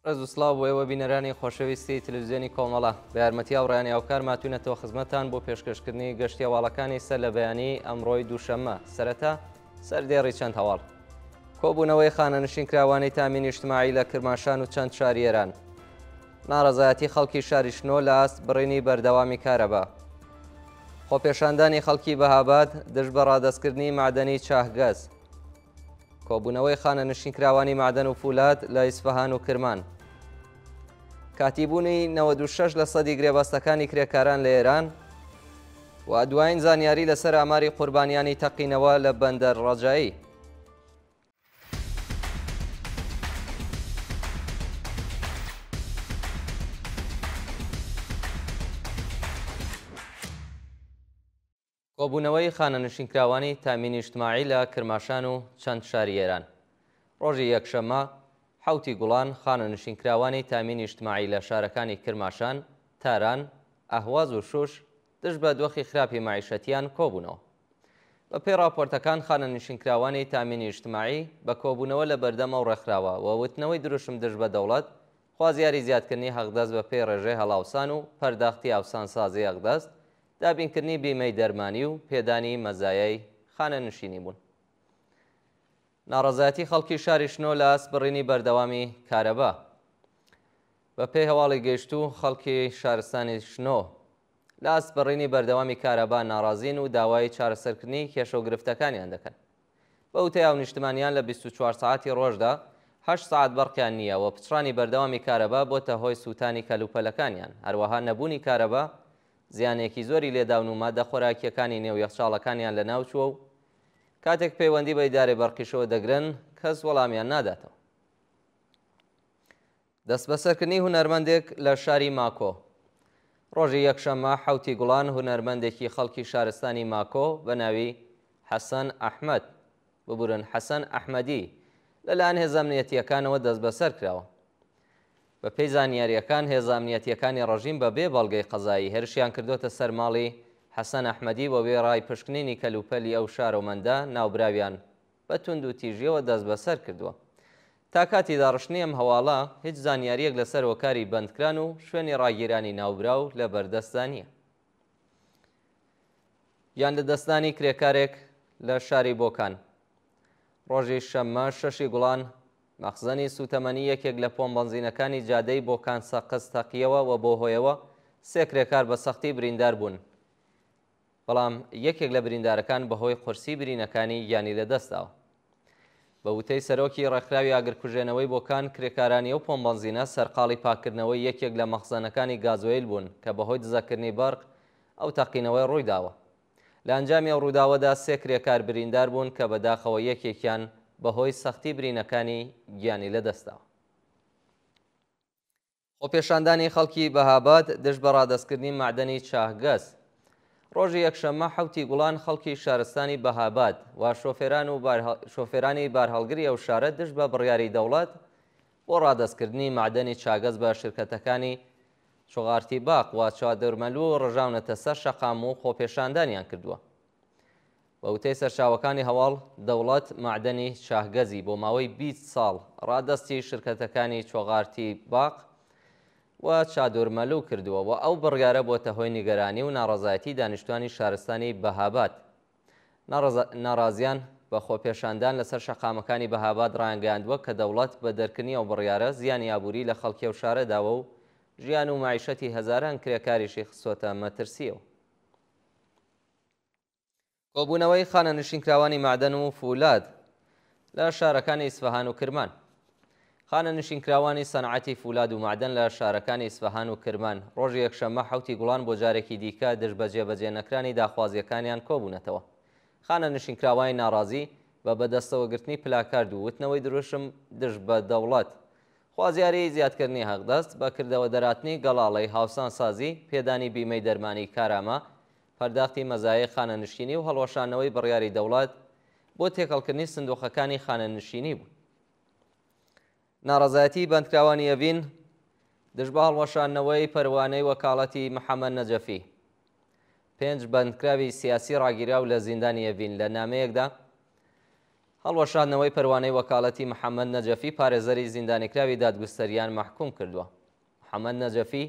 ڕێز و سڵاو بۆ ئێوە بینەرانی خۆشەویستی تلویزیۆنی کۆمەڵە. بە یارمەتی هاوڕێیانی هاوکار ماتوینەتەوە خزمەتتان بۆ پێشکەشکردنی گەشتی هەواڵەکانی سەر لە بەیانی ئەمڕۆی دووشەممە. سەرەتا سەردێڕی چەند هەواڵ. کۆبوونەوەی خانەنشینکراوانی تامین ئیجتماعی لە کرماشان و چەند شاری ئێران. ناڕەزایەتی خەڵکی شاری شنۆ لە ئاست بڕینی بەردەوامی کارەبا. خۆپێشاندانی خەڵکی بەهاباد دژ بە ڕادەستکردنی مەعدەنی چاهگەز. کۆبوونەوەی خانەنشینکراوانی مەعدەن و فولاد لە ئیسفەهان و کرمان. کاتیبوونی 96 لە سەدی گرێبەستەکانی کرێکاران لە ئێران و دوایین زانیاری لەسەر ئاماری قوربانیانی تەقینەوە لە بەندەر ڕەجایی. کۆبوونەوەی خانەنشینکراوانی تامین ئیجتماعی لە کرماشان و چەند شاری ئێران. ڕۆژی یەکشەممە، حەوتی گوڵان، خانەنشینکراوانی تامین ئیجتماعی لە شارەکانی کرماشان، تاران، ئەهواز و شوش دژ بە دۆخی خراپی مەعیشەتیان کۆبوونەوە. بە پێی ڕاپۆرتەکان خانەنشینکراوانی تامین ئیجتماعی بە کۆبوونەوە لە بەردەم ئەو ڕێکخراوە و وتنەوەی دروشم دژ بە دەوڵەت خوازیاری زیادکردنی حەقدەست بە پێی ڕێژەی هەڵاوسان و پەرداختی هاوسانسازی حەقدەست دابینکردنی بیمەی دەرمانی و پێدانی مەزایای خانەنشینی بوون. ناڕەزایەتی خەڵکی شاری شنۆ لە ئاست بڕینی بەردەوامی کارەبا. بە پێی هەواڵی گەیشتوو خەڵکی شارستانی شنۆ لە ئاست بڕینی بەردەوامی کارەبا ناڕازین و داوای چارەسەرکردنی کێشە و گرفتەکانیان دەکەن. بە وتەی هاونیشتمانیان لە 24 سەعاتی ڕۆژدا هەشت سەعات بەرقیان نییە و پچڕانی بەردەوامی کارەبا بۆتە هۆی سووتانی کەلوپەلەکانیان، هەروەها نەبوونی کارەبا زیانێکی زۆری لێداون و مادە خۆراکییەکانی نێو یەخچاڵەکانیان لەناوچووە و کاتێک پەیوەندی بە ئیدارەی بەرقیشەوە دەگرن کەس وەڵامیان ناداتەوە. دەستبەسەرکردنی هونەرمەندێک لە شاری ماکۆ. ڕۆژی یەکشەممە حەوتی گوڵان هونەرمەندێکی خەڵکی شارستانی ماکۆ بە ناوی حەسەن ئەحمەد ببورن حەسەن ئەحمەدی لەلایەن هێزە ئەمنیەتییەکانەوە دەستبەسەر کراوە. بە پێی زانیارییەکان هێزە ئەمنیەتییەکانی ڕژیم بە بێ بەڵگەی قەزایی هێرشیان کردۆتە سەر ماڵی حەسەن ئەحمەدی و وێڕای پشکنینی کەلوپەلی ئەو شارۆمەندە ناوبراویان بە توندوتیژییەوە دەستبەسەر کردووە. تا کاتی داڕشتنی ئەم هەواڵە هیچ زانیارییەک لەسەر هۆکاری بەندکران و شوێنی ڕاگیرانی ناوبراو لە بەردەستدا نییە. گیانلەدەستدانی کرێکارێک لە شاری بۆکان. ڕۆژی شەممە شەشی گوڵان، مەخزەنی سووتەمەنی یەکێک لە پۆمپ بەنزینەکانی جادەی بۆکان سەقز تەقییەوە و بەو هۆیەوە سێ کرێکار بە سەختی بریندار بوون، بەڵام یەکێک لە بریندارەکان بەهۆی قورسی برینەکانی گیانی لەدەستداوە. بە وتەی سەرۆکی ڕێکخراوی ئاگرکوژێنەوەی بۆکان، کرێکارانی ئەو پۆمپ بەنزینە سەرقاڵی پاککردنەوەی یەکێک لە مەخزەنەکانی گازۆیل بوون کە بەهۆی دزەکردنی بەرق ئەو تەقینەوەی ڕوویداوە. لە ئەنجامی ئەو ڕووداوەدا سێ کرێکار بریندار بوون کە بەداخەوە یەکێکیان بەهۆی سەختی برینەکانی گیانی لەدەستداوە. خۆپێشاندانی خەڵکی بەهاباد دژ بە ڕادەستکردنی مەعدەنی چاهگەز. ڕۆژی یەکشەممە حەوتی گوڵان خەڵکی شارستانی بەهاباد و شۆفێران و شۆفێرانی بارهەڵگری ئەو شارە دژ بە بڕیاری دەوڵەت بۆ ڕادەستکردنی مەعدەنی چاگەز بە شرکەتەکانی چوغارتیباق و چادرمەلوو ڕژاونەتە سەر شەقام و خۆپێشاندانیان کردووە. بە وتەی سەرچاوەکانی هەواڵ، دەوڵەت مەعدەنی شاهگەزی بۆ ماوەی 20 ساڵ ڕادەستی شرکەتەکانی چۆغارتی باق و چادورمەلو کردووە و ئەو بڕیارە بۆتە هۆی نیگەرانی و ناڕەزایەتی دانیشتوانی شارستانی بەهاباد. ناڕازیان بە خۆپێشاندان لەسەر شەقامەکانی بەهاباد ڕایانگەیاندووە کە دەوڵەت بە دەرکردنی ئەو بڕیارە زیانی ئابووری لە خەڵکی ئەو شارە داوە و ژیان و مەعیشەتی هەزاران کرێکاریشی خستۆتە مەترسییەوە. کۆبوونەوەی خانەنشینکراوانی مەعدەن و فولاد لە شارەکانی ئیسفەهان و کرمان. خانەنشینکراوانی سەنعەتی فولاد و مەعدەن لە شارەکانی ئیسفەهان و کرمان ڕۆژی یەکشەممە حەوتی گوڵان بۆ جارێکی دیکە دژ بە جێبەجێ نەکرانی داخوازییەکانیان کۆبوونەتەوە. خانەنشینکراوانی ناڕازی بە بەدەستەوەگرتنی پلاکارد و وتنەوەی دروشم دژ بە دەوڵەت خوازیاری زیادکردنی حەقدەست، بە کردەوە دەراتنی گەڵاڵەی هاوسانسازی، پێدانی بیمەی دەرمانی کارامە، پەرداختی مەزایای خانەنشینی و هەڵوەشاندنەوەی بڕیاری دەوڵەت بۆ تێکەڵکردنی سندوقەکانی خانەنشینی بوون. ناڕەزایەتی بەندکراوانی ئەڤین دژ بە هەڵوەشاندنەوەی پەروانەی وەکاڵەتی محەمەد نەجەفی. پێنج بەندکراوی سیاسی ڕاگیراو لە زیندانی ئەڤین لە نامەیەکدا. هەڵوەشاندنەوەی پەروانەی وەکالەتی محەمەد نەجەفی پارێزەری زیندانیکراوی دادگوستەریان مەحکوم کردووە. محەمەد نەجەفی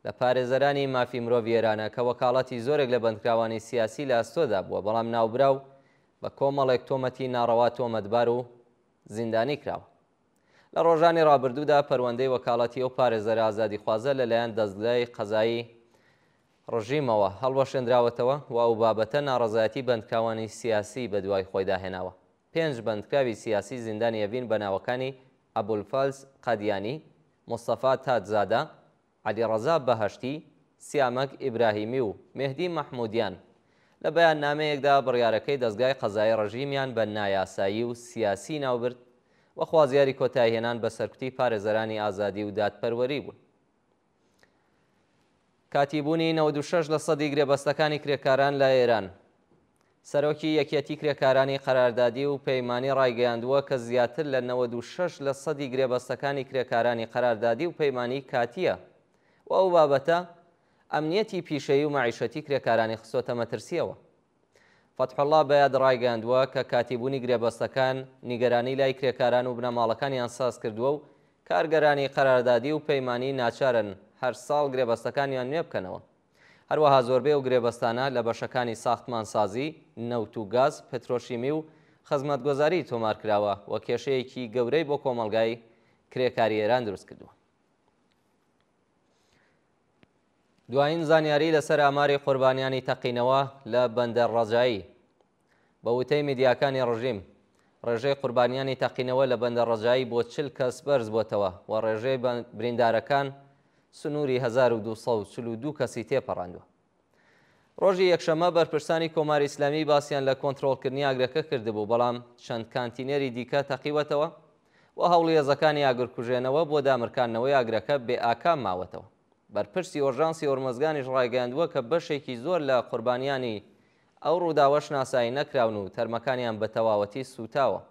لە پارێزەرانی مافی مرۆڤی ئێرانە کە وەکاڵەتی زۆرێک لە بەندکراوانی سیاسی لە ئەستۆدا بووە، بەڵام ناوبراو بە کۆمەڵێک تۆمەتی ناڕەوا تۆمەتبار و زیندانی کراوە. لە ڕۆژانی ڕابردوودا پەروەندەی وەکاڵەتی ئەو پارێزەرە ئازادیخوازە لەلایەن دەزگای قەزایی ڕژیمەوە هەڵوەشێندراوەتەوە و ئەو بابەتە ناڕەزایەتی بەندکراوانی سیاسی بەدوای خۆیدا هێناوە. پێنج بەندکراوی سیاسی زیندانی ئەڤین بە ناوەکانی ئەبولفەز قادیانی، مستەفا تاجزادە، عەلیڕەزا بەهەشتی، سیامەک ئیبراهیمی و مێهدی مەحموودیان لە بەیاننامەیەکدا بڕیارەکەی دەزگای قەزایی ڕژیمیان بە نایاسایی و سیاسی ناوبرد و خوازیاری کۆتاییهێنان بە سەرکوتی پارێزەرانی ئازادی و دادپەروەری بوون. کاتی بوونی 96 لە سەدی گرێبەستەکانی کرێکاران لە ئێران. سەرۆکی یەکیەتی کرێکارانی قەراردادی و پەیمانی ڕایگەیاندووە کە زیاتر لە 96 لە سەدی گرێبەستەکانی کرێکارانی قەراردادی و پەیمانی کاتییە و ئەو بابەتە ئەمنیەتی پیشەیی و مەعیشەتی کرێکارانی خستۆتە مەترسییەوە. فەتحوڵڵا بەیاد ڕایگەیاندووە کە کاتیبوونی گرێبەستەکان نیگەرانی لای کرێکاران و بنەماڵەکانیان ساز کردووە و کارگەرانی قەراردادی و پەیمانی ناچارن هەر ساڵ گرێبەستەکانیان نوێ بکەنەوە. هەروەها زۆربەی ئەو گرێبەستانە لە بەشەکانی ساختمانسازی، نەوت و گاز، پترۆشیمی و خزمەتگوزاری تۆمارکراوە و کێشەیەکی گەورەی بۆ کۆمەڵگای کرێکاری ئێران دروستکردووە. دوایین زانیاری لەسەر ئاماری قوربانیانی تەقینەوە لە بەندەر ڕەجایی. بە وتەی میدیاکانی ڕژیم، ڕێژەی قوربانیانی تەقینەوە لە بەندەر ڕەجایی بۆ 40 کەس بەرز بۆتەوە و ڕێژەی بریندارەکان سنووری 1242 کەسی تێپەڕاندووە. ڕۆژی یەکشەممە بەرپرسانی کۆماری ئیسلامی باسیان لە کۆنترۆڵکردنی ئاگرەکە کردبوو، بەڵام چەند کانتینێری دیکە تەقیوەتەوە و هەوڵی هێزەکانی ئاگرکوژێنەوە بۆ دامرکاندنەوەی ئاگرەکە بێ ئاکام ماوەتەوە. بەرپرسی ئۆژانسی هۆرمۆزگانیش ڕایگەیاندووە کە بەشێکی زۆر لە قوربانیانی ئەو ڕووداوە شناسایی نەکراون و تەرمەکانیان بە تەواوەتی سووتاوە.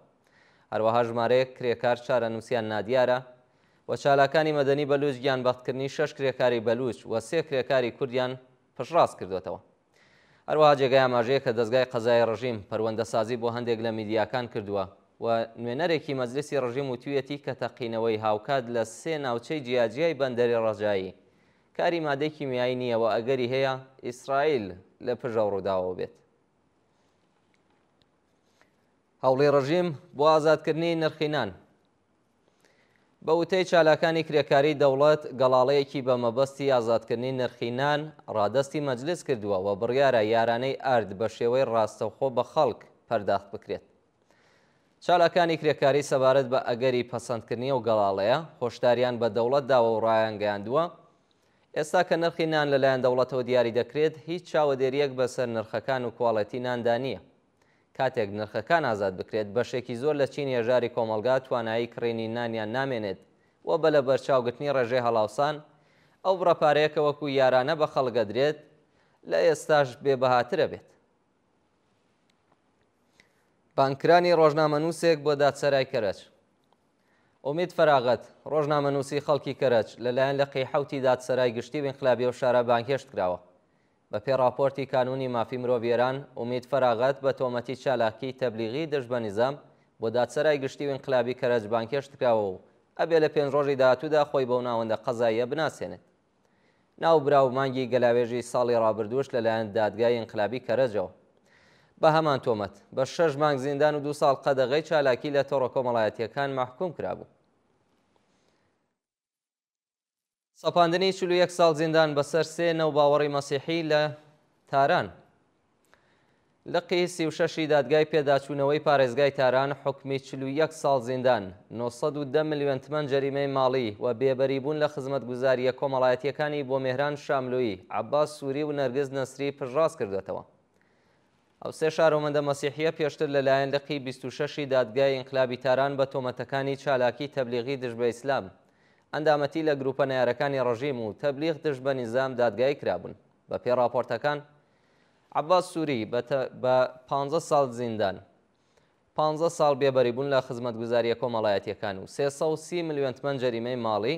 هەروەها ژمارەیەک کرێکار چارەنووسیان نادیارە و چالاکانی مەدەنی بەلووچ گیانبەختکردنی شەش کرێکاری بەلووچ و سێ کرێکاری کوردیان پشتڕاست کردووەتەوە. هەروەها جێگای ئاماژەیە کە دەزگای قەزایی ڕژیم پەروەندەسازی بۆ هەندێک لە میدیاکان کردووە و نوێنەرێکی مەجلسی ڕژیم وتوویەتی کە تەقینەوەی هاوکات لە سێ ناوچەی جیاجیای بەندەری ڕەجایی کاری مادەی کیمیایی نییە و ئەگەری هەیە ئیسرائیل لە پشت ئەو ڕووداوەوە بێت. هەوڵی ڕژیم بۆ ئازادکردنی نرخی نان. بە وتەی چالاکانی کرێکاری دەوڵەت گەڵاڵەیەکی بە مەبەستی ئازادکردنی نرخی نان ڕادەستی مەجلس کردووە و بڕیارە یارانەی ئارد بە شێوەی ڕاستەوخۆ بە خەڵک پەرداخت بکرێت. چالاکانی کرێکاری سەبارەت بە ئەگەری پەسەندکردنی ئەو گەڵاڵەیە هۆشداریان بە دەوڵەت داوە و ڕایانگەیاندووە، ئێستا کە نرخی نان لەلایەن دەوڵەتەوە دیاری دەکرێت، هیچ چاوەدێرییەک بەسەر نرخەکان و کواڵێتی ناندا نییە. کاتێک نرخەکان ئازاد بکرێت، بەشێکی زۆر لە چینی هەژاری کۆمەڵگا توانایی کڕینی نانیان نامێنێت و بە لەبەرچاوگرتنی ڕێژەی هەڵاوسان، ئەو بڕە پارەیە کە وەکو یارانە بە خەڵک ئەدرێت، لە ئێستاش بێ بەهاتر ئەبێت. بانگکرانی ڕۆژنامەنووسێک بۆ دادسەرای کەرەج. ئومید فەراغەت، ڕۆژنامەنووسی خەڵکی کەرەج، لەلایەن لقی حەوتی دادسەرای گشتی و ئینقلابی ئەو شارە بانگهێشت کراوە. بە پێی ڕاپۆرتی کانوونی مافی مرۆڤی ئێران، ئومید فەراغەت بە تۆمەتی چالاکیی تەبلیغی دژ بە نیزام بۆ دادسەرای گشتی و ئینقلابی کەرەج بانگهێشت کراوە و ئەبێ لە پێنج ڕۆژی داهاتوودا خۆی بەو ناوەندە قەزاییە بناسێنێت. ناوبراو مانگی گەلاوێژی ساڵی ڕابردووش لەلایەن دادگای ئینقلابی کەرەجەوە بە هەمان تۆمەت بە شەش مانگ زیندان و دوو ساڵ قەدەغەی چالاکی لە تۆڕە کۆمەڵایەتییەکان مەحکووم کرابوو. سەپاندنی 41 ساڵ زیندان بەسەر سێ نەوباوەڕی مەسیحی لە تاران. لقی 36 ی دادگای پێداچوونەوەی پارێزگای تاران حوکمی 41 ساڵ زیندان، 910 ملیۆن تمەن جەریمەی ماڵی و بێبەریبوون لە خزمەتگوزارییە کۆمەڵایەتییەکانی بۆ مێهران شاملویی، عەباس سووری و نەرگس نەسری پشتڕاست کردووەتەوە. ئەو سێ شارۆمەندە مەسیحییە پێشتر لەلایەن لقی 26 ی دادگای ئینقلابی تاران بە تۆمەتەکانی چالاکی تەبلیغی دژ بە ئیسلام، ئەندامەتی لە گرووپە نەیارەکانی ڕژیم و تەبلیغ دژ بە نیزام دادگایی کرابوون. بەپێی ڕاپۆرتەکان، عەباس سووری بە بە پانزە ساڵ زیندان، پانزە ساڵ بێبەریبوون لە خزمەتگوزارییە کۆمەڵایەتییەکان و 330 ملیۆن تمەن جەریمەی ماڵی،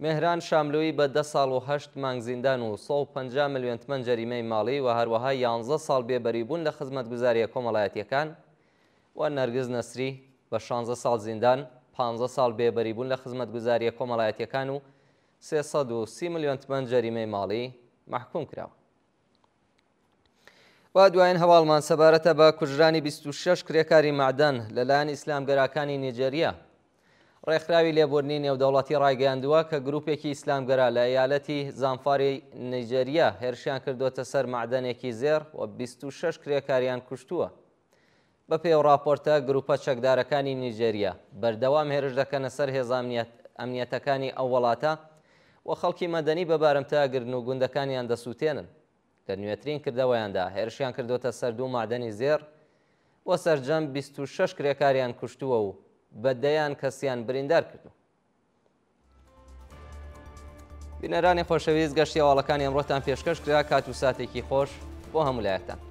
مێهران شاملووی بە دە ساڵ و هەشت مانگ زیندان و 150 ملیۆن تمەن جەریمەی ماڵی و هەروەها یانزە ساڵ بێبەریبوون لە خزمەتگوزارییە کۆمەڵایەتییەکان و نەرگز نەسری بە شانزە ساڵ زیندان، پانزە ساڵ بێبەریبوون لە خزمەتگوزارییە کۆمەڵایەتییەکان و 330 ملیۆن تمەن جەریمەی ماڵی مەحکووم کراون. و دوایین هەواڵمان سەبارەتە بە کوژرانی 26 کرێکاری مەعدەن لەلایەن ئیسلامگەراکانی نیجەریا. ڕێکخراوی لێبوردنی نێودەوڵەتی ڕایگەیاندووە کە گروپێکی ئیسلامگەرا لە ئەیالەتی زامفاری نیجەریا هێرشیان کردووەتە سەر مەعدەنێکی زێڕ و 26 کرێکاریان کوشتووە. بەپێی ئەو ڕاپۆرتە، گروپە چەکدارەکانی نیجەریا بەردەوام هێرش دەکەنە سەر هێزە ئەمنیەتەکانی ئەو وڵاتە و خەڵکی مەدەنی بە بارمتە ئەگرن و گوندەکانیان دەسووتێنن. لە نوێترین کردەوەیاندا هێرشیان کردووەتە سەر دوو مەعدەنی زێڕ و سەرجەم 26 کرێکاریان کوشتووە و بە دەیان کەسیان بریندار کردووە. بینەرانی خۆشەویست گەشتی هەواڵەکانی ئەمڕۆتان پێشکەش کرا کات و ساتێکی خۆش بۆ هەموو لایەکتان.